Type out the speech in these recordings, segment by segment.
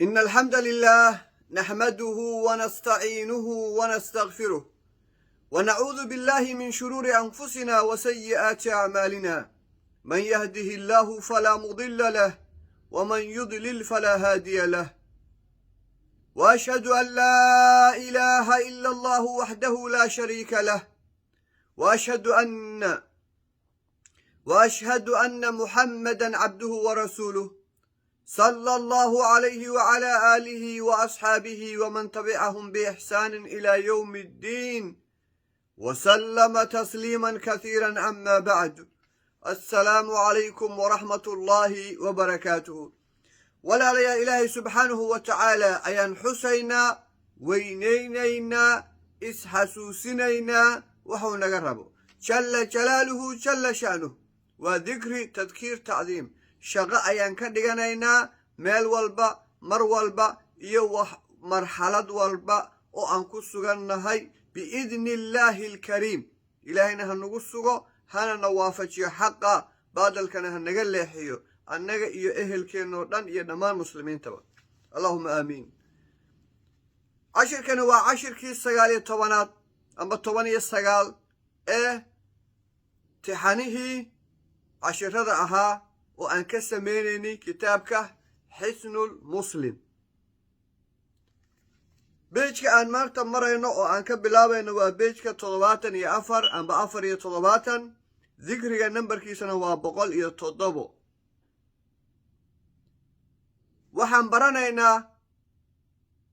إن الحمد لله نحمده ونستعينه ونستغفره ونعوذ بالله من شرور أنفسنا وسيئات أعمالنا، من يهده الله فلا مضل له ومن يضلل فلا هادي له، وأشهد أن لا إله إلا الله وحده لا شريك له، وأشهد أن محمدا عبده ورسوله، صلى الله عليه وعلى آله وأصحابه ومن تبعهم بإحسان إلى يوم الدين وسلم تسليما كثيرا. أما بعد، السلام عليكم ورحمة الله وبركاته. Walaalayaa, Ilaahay subxaanahu wa tacaala ayaan xusaynaa, weynaynaynaa, isxasuusinaynaa waxuu naga rabo jalla jalaaluhu jalla sha'nuh. Waa dikri, tadkiir, tacdiim. Shaqo ayaan ka dhiganaynaa meel walba, mar walba iyo wax marxalad walba oo aan ku sugannahay, biidni illaahi alkariim. Ilaahayna ha nagu sugo, hana na waafajiyo xaqa, baadalkana ha naga leexiyo, annaga iyo ehelkeennoo dhan iyo dhammaan muslimiintaba. Allahuma aamiin. Cashirkani waa cashirkii 19aad ama 19 ee tixanihii cashirada ahaa oo aan ka sameynaynay kitaabka Xisnul Muslim. Page-ka aan maanta marayno oo aan ka bilaabayno waa page-ka 74 amba 74. Dikriga nambarkiisana waa 107. Waxaan baranaynaa,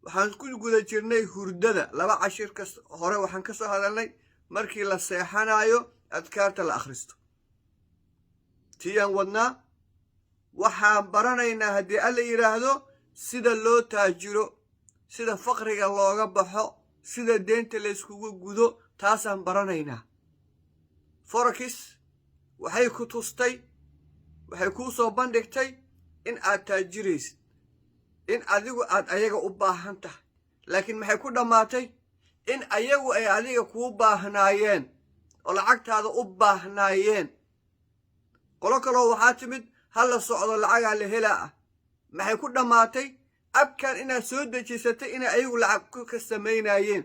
waxaan ku guda jirnay hurdada. Laba cashir kas hore waxaan ka soo hadalnay markii la seexanayo adkaarta la akhristo. Tiyaan wadnaa. Waxaan baranaynaa, haddii Alla yidhaahdo, sida loo taajiro, sida faqriga looga baxo, sida deynta layskugu gudo. Taasaan baranaynaa. Forex waxay ku tustay, waxay kuu soo bandhigtay in aad taajiraysid, in adigu aad ayaga u baahan tahay, laakiin maxay ku dhammaatay? In ayagu ay adiga kuu baahnaayeen oo lacagtaada u baahnaayeen. Qolo kaloo waxaa timid ha la socdo, lacagaa la helaa ah. Maxay ku dhammaatay? App-kan inaad soo dejisatay inay ayagu lacag ka samaynayeen.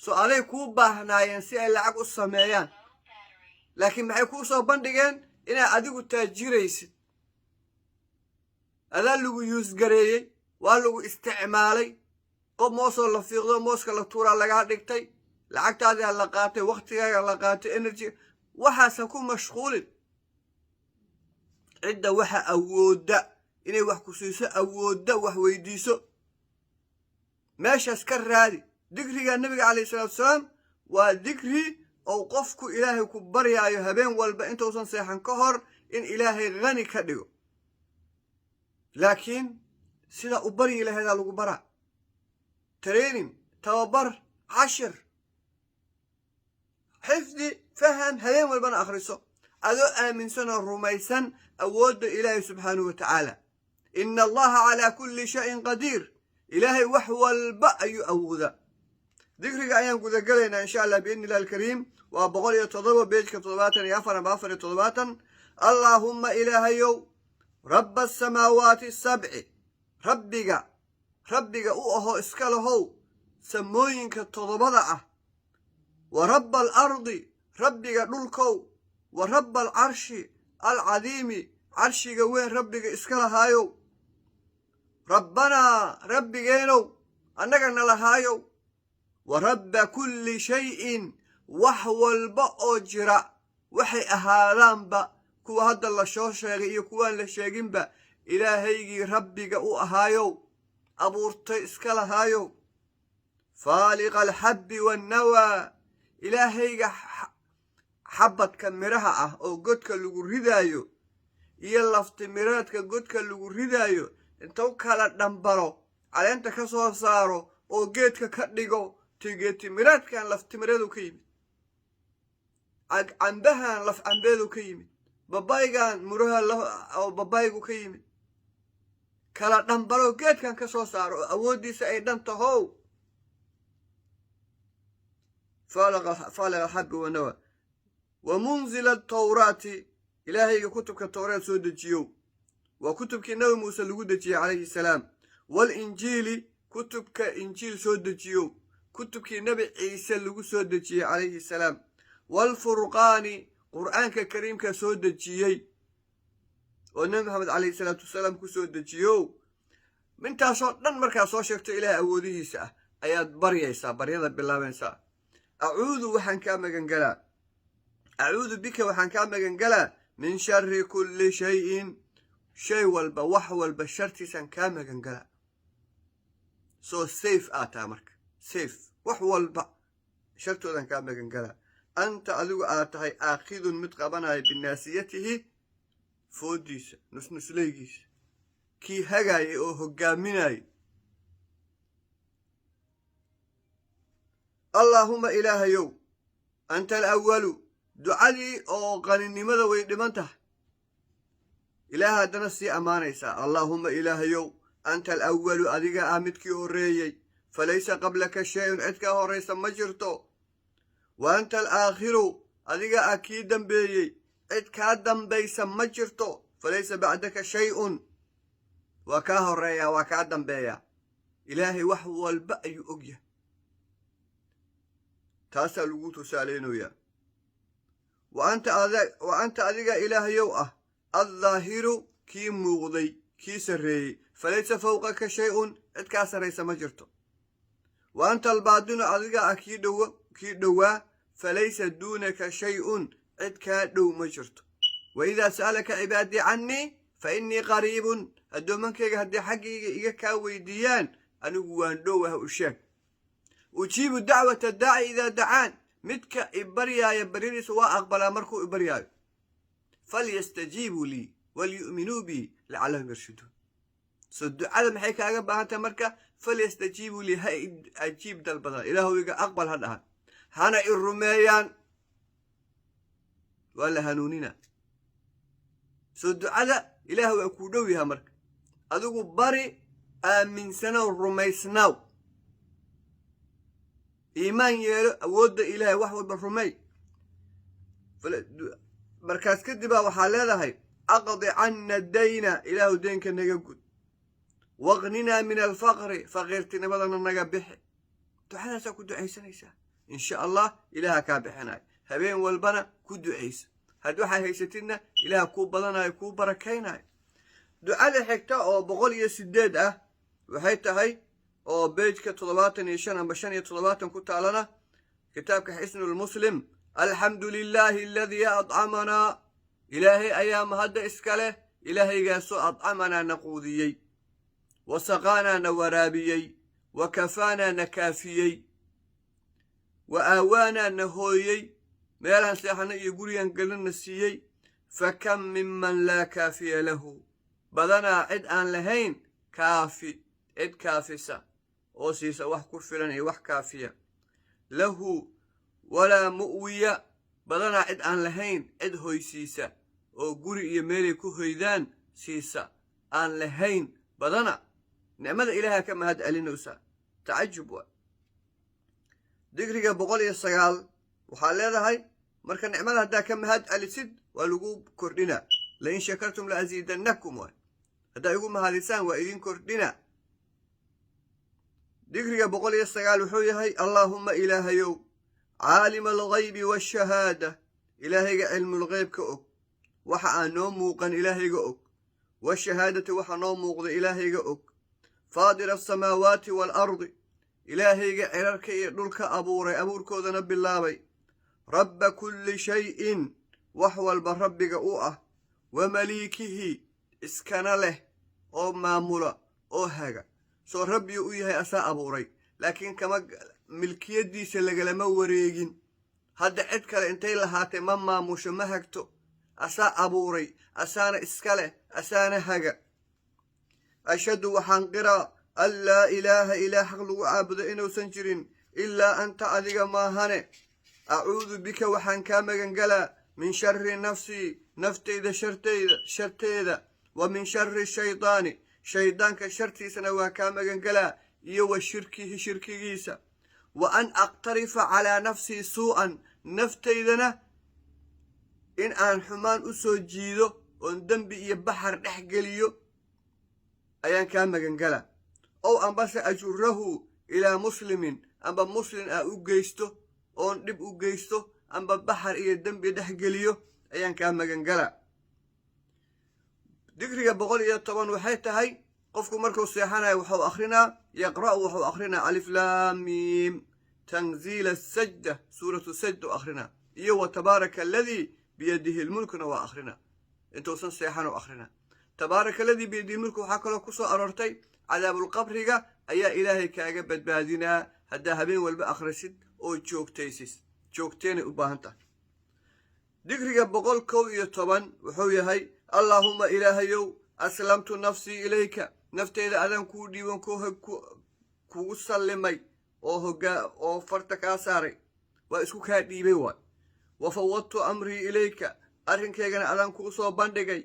So aday kuu baahnaayeen si ay lacag u sameeyaan, laakiin maxay kuu soo bandhigeen? Inaad adigu taajiraysid. Adaa lagu use gareeyey, waa lagu isticmaalay. Qof moosoo la fiiqdo, mooska la tuuraa lagaa dhigtay. Lacagtaadaa la qaatay, wakhtigaaga la qaatay, energy. Waxaas ha ku mashquulin. Cidda waxa awoodda inay wax ku siiso awoodda, wax weydiiso, meeshaas ka raadi. Dikriga Nabiga calayhi salaatu salaam waa dikri oo qofku Ilaahay ku baryaayo habeen walba intuusan seexan ka hor in Ilaahay khani ka dhigo, laakiin sida u baryi laheedaa lagu baraa. Training, tababar, cashir, xifdi, faham. Habeen walbana akhriso adoo aaminsan oo rumaysan awoodda Ilaahay subxaanahu wa tacaala. Ina Allaha calaa kulli shayin qadiir. Ilaahay wax walba ayuu awoodaa. Dikriga ayaan gudagelaynaa, insha Allah, biidni illahi alkariim. Waa 107, page-ka 74 amba 74. Allaahumma, Ilaahayow, rabba asamaawaati asabci, rabbiga u ahoo iska lahow samooyinka toddobada ah, wa rabba alardi, rabbiga dhulkow, wa rabba alcarshi alcadiimi, carshiga weyn rabbiga iska lahaayow, rabbanaa, rabbigeenow, annaga na lahaayow, wa rabba kulli shayin, wax walba oo jira waxay ahaadaanba, kuwa hadda la soo sheegay iyo kuwaan la sheeginba, Ilaahaygii rabbiga u ahaayow, abuurtay, iska lahaayow, faaliqa alxabbi waannawaa, Ilaahayga xabadka midhaha ah oo godka lagu ridaayo iyo laftimireedka godka lagu ridaayo intuu kala dhambalo, caleenta ka soo saaro oo geedka ka dhigo. Geedtimireedkan laftimireedu ka yimid, cambahan laf cambeedu ka yimid, babaygan muraha oo babaygu ka yimid, kala dhambalo, geedkan ka soo saaro oo awooddiisa ay dhan tahow. Faaliq alxabbi wanawa wa munzila atawraati, Ilaahayga kutubka Towraad soo dejiyow, waa kutubkii Nabi Muuse lagu dejiyey calayhi salaam. Walinjiili, kutubka Injiil soo dejiyow, kutubkii Nebi Ciise lagu soo dejiyey calayhi salaam. Waalfurqaani, Qur'aanka Kariimka soo dejiyey oo Nebi Maxamed calayhi salaatu wasalaam ku soo dejiyow. Intaasoo dhan markaa soo sheegto, Ilaahay awoodihiisa ah ayaad baryaysaa, baryada bilaabaysaa. Acuudu, waxaan kaa magangalaa, acuudu bika, waxaan kaa magangalaa, min shari kulli shayin, shay walba, wax walba shartiisaan kaa magangalaa. Soo safe aad taha marka, safe, wax walba shartoodan kaa magangalaa. Anta, adigu aad tahay, aakhidun, mid qabanaya, binaasiyatihi, foodiisa, nusnusleygiisa, kii hagaayay oo hoggaaminayay. Allaahuma, Ilaahayow, anta alawalu. Ducadii oo qaninimada way dhiman tahay, Ilaah haddana sii ammaanaysaa. Allaahuma, Ilaahayow, anta alawalu, adiga ah midkii horreeyey, falaysa qablaka shay-un, cid kaa horraysa ma jirto. Wa anta alaakhiru, adiga ah kii dambeeyey, cid kaa dambaysa ma jirto, falaysa bacdaka shay-un. Waa kaa horreeyaa, waa kaa dambeeyaa. Ilaahay wax walba ayuu og yahay, taasaa lagu tusaaleynayaa. Wa anta, adiga Ilaahayow ah, addaahiru, kii muuqday, kii sarreeyey, falaysa fawqaka shay-un, cid kaa sarraysa ma jirto. Wa anta albaatinu, adiga ah kii dhowo, kii dhowaa, falaysa duunaka shay-un, cid kaa dhow ma jirto. Wa idaa sa'alaka cibaadii cannii fa innii qariibun, addoomankayga haddii xaggayga iga kaa weydiiyaan, anigu waan dhow ah u sheeg. Ujiibu dacwata daaci idaa dacaan, midka ibaryaaya baryadiisa waa aqbalaa markuu ibaryaayo. Falyastajiibuu lii walyu'minuu bii lacallahum yarshuduun. So ducada maxay kaaga baahan tahay marka? Falyastajiibuu lii, ha ajiib dalbadaan, Ilaahu iga aqbal ha dhahan, hana i rumeeyaan, waa la hanuunina. Soo ducada Ilaah waa kuu dhow yaha. Marka adigu bari, aaminsanow, rumaysnaaw, iimaan yeelo, awoodda Ilaahay wax walba rumay. Markaas kadibaa waxaa leedahay: aqdi canna dayna, Ilaahu deynka naga gud, waqninaa min alfaqri, faqiirtinimadana naga bixi. Ducadaasaa ku ducaysanaysaa, insha Allah Ilaaha kaa bixinayo. Habeen walbana ku ducaysa, hadd waxaa haysatidna Ilaah kuu badanayo, kuu barakaynayo. Ducada xigta oo 108 ah waxay tahay, oo page-ka 75 amba 75 ku taalana kitaabka Xisnulmuslim: alxamdu lilaahi aladii adcamanaa, Ilaahay ayaa mahadda iska leh, Ilaahaygaasoo adcamanaa, na quudiyey, wa saqaanaa, na waraabiyey, wa kafaanaa, na kaafiyey, wa aawaanaa, na hooyey, meelaan seexana iyo gurigaan gelina siiyey. Fa kam minman laa kaafiya lahu, badanaa cid aan lahayn kaafi, cid kaafisa oo siisa wax ku filan iyo wax kaafiya lahu, walaa mu'wiya, badanaa cid aan lahayn cid hoysiisa oo guri iyo meelay ku hoydaan siisa aan lahayn badana. Nicmada Ilaaha ka mahad celinaysa, tacajub waa. Digriga 109 waxaa leedahay: marka nicmada haddaa ka mahad celisid, waa lagu kordhina. Lain shakartum la asiidannakum waay, haddaa igu mahadisaan waa idin kordhina. Digriga 109 wuxuu yahay: Allaahumma, Ilaahayow, caalima alghaybi waashahaada, Ilaahayga cilmulgheybka og, waxa aan noo muuqan Ilaahayga og, washahaadati, waxa noo muuqda Ilaahayga og, faadira asamaawaati waalardi, Ilaahayga cirarka iyo dhulka abuuray, abuurkoodana bilaabay, rabba kulli shayin, wax walba rabbiga u ah, wa maliikihi, iskana leh oo maamula oo haga. Soo rabbiyu u yahay, asaa abuuray, laakiin kama milkiyaddiisa lagalama wareegin. Hadda cid kale intay lahaatay ma maamusho, ma hagto. Asaa abuuray, asaana iska leh, asaana haga. Ashhadu, waxaan qiraa, an laa ilaaha, ilaah xaq lagu caabudo inuusan jirin, ilaa anta, adiga maahane. Acuudu bika, waxaan kaa magangalaa, min shari nafsii, naftayda shartayda, sharteeda, wa min shari shaydaani, shaydaanka shartiisana waa kaa magangalaa, iyo wa shirkihi, shirkigiisa, wa an aqtarifa calaa nafsii suu'an, naftaydana in aan xumaan u soo jiido oon dembi iyo baxar dhex geliyo ayaan kaa magangalaa. Ow ambase ajurahu ilaa muslimin, amba muslin aa u geysto oon dhib u geysto, amba baxar iyo dembi dhex geliyo ayaan kaa magangalaa. Dikriga 110 waxay tahay, qofku markuu seexanayo wuxuu akhrinaa, yaqra'u, wuxuu akhrinaa alif laam miim tanziila sajda, suuratu sajda u akhrinaa, iyo wa tabaaraka aladii biyadihi lmulkuna waa akhrinaa. Intuusan seexan u akhrinaa tabaaraka aladii biyadihi lmulku. Waxaa kaloo ku soo aroortay cadaabulqabriga ayaa Ilaahay kaaga badbaadinaa haddaa habeen walba akhrisid oo joogtaysis. Joogteenay u baahan tahay. Dikriga 111 wuxuu yahay: Allaahuma, Ilaahayow, aslamtu nafsii ilayka, nafteyda adaan kuu dhiiban, kugu sallimay oo hogaa oo farta kaa saaray, waa isku kaa dhiibay waay. Wa fawadtu amrii ilayka, arrinkaygana adaan kuu soo bandhigay.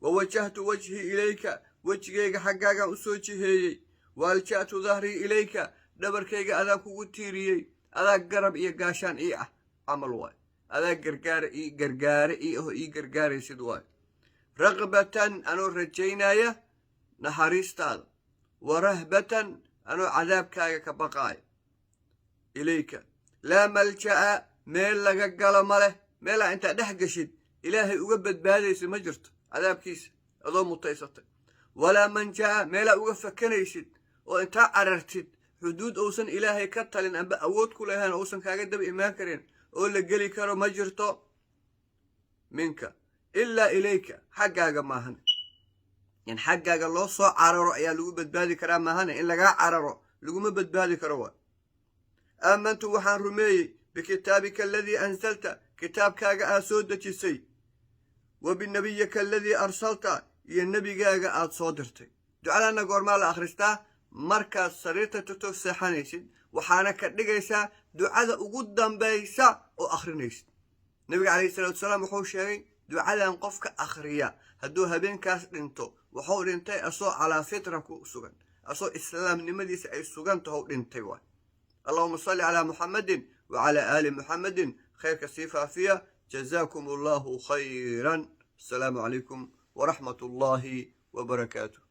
Wa wajahtu wajhii ilayka, wejigayga xaggaagaan u soo jiheeyey. Wa alja'tu dahrii ilayka, dhabarkayga adaan kugu tiiriyey, adaa garab iyo gaashaan ii ah camal waay, adaa gargaara ii gargaare ii aho ii gargaaraysid waay. Raqbatan, anoo rajaynaya naxariistaada, wa rahbatan, anoo cadaabkaaga ka baqaaya, ilayka. Laa malja'a, meel laga galo ma leh, meelaa intaad dhex geshid Ilaahay uga badbaadaysid ma jirto cadaabkiisa adoo mutaysatay. Walaa manja'a, meelaa uga fakanaysid oo intaa carartid xuduud uusan Ilaahay ka talin amba awood ku lahayn uusan kaaga daba imaan karin oo la geli karo ma jirto. Minka ilaa ilayka, xaggaaga maahan. In xaggaaga loo soo cararo ayaa lagu badbaadi karaa maahane, in lagaa cararo laguma badbaadi karo waa. Aamantu, waxaan rumeeyey, bikitaabika aladii ansalta, kitaabkaaga aad soo dejisay, wa binabiyika aladii arsalta, iyo nebigaaga aad soo dirtay. Ducadana goormaa la akhristaa? Markaad sariirta tagto seexanaysid, waxaana ka dhigaysaa ducada ugu dambaysa oo akhrinaysid. Nebiga calayhi salaatu wasalaam wuxuu sheegay ducadan qofka akhriya hadduu habeenkaas dhinto, wuxuu dhintay asoo calaa fitra ku sugan, asoo islaamnimadiisa ay sugan taho dhintay waay. Allahuma salli calaa Muxamadin wacalaa aali Muxamadin. Khayrka sii faafiya. Jazaakum Allahu khayran. Asalaamu calaykum waraxmat ullahi wabarakaatuh.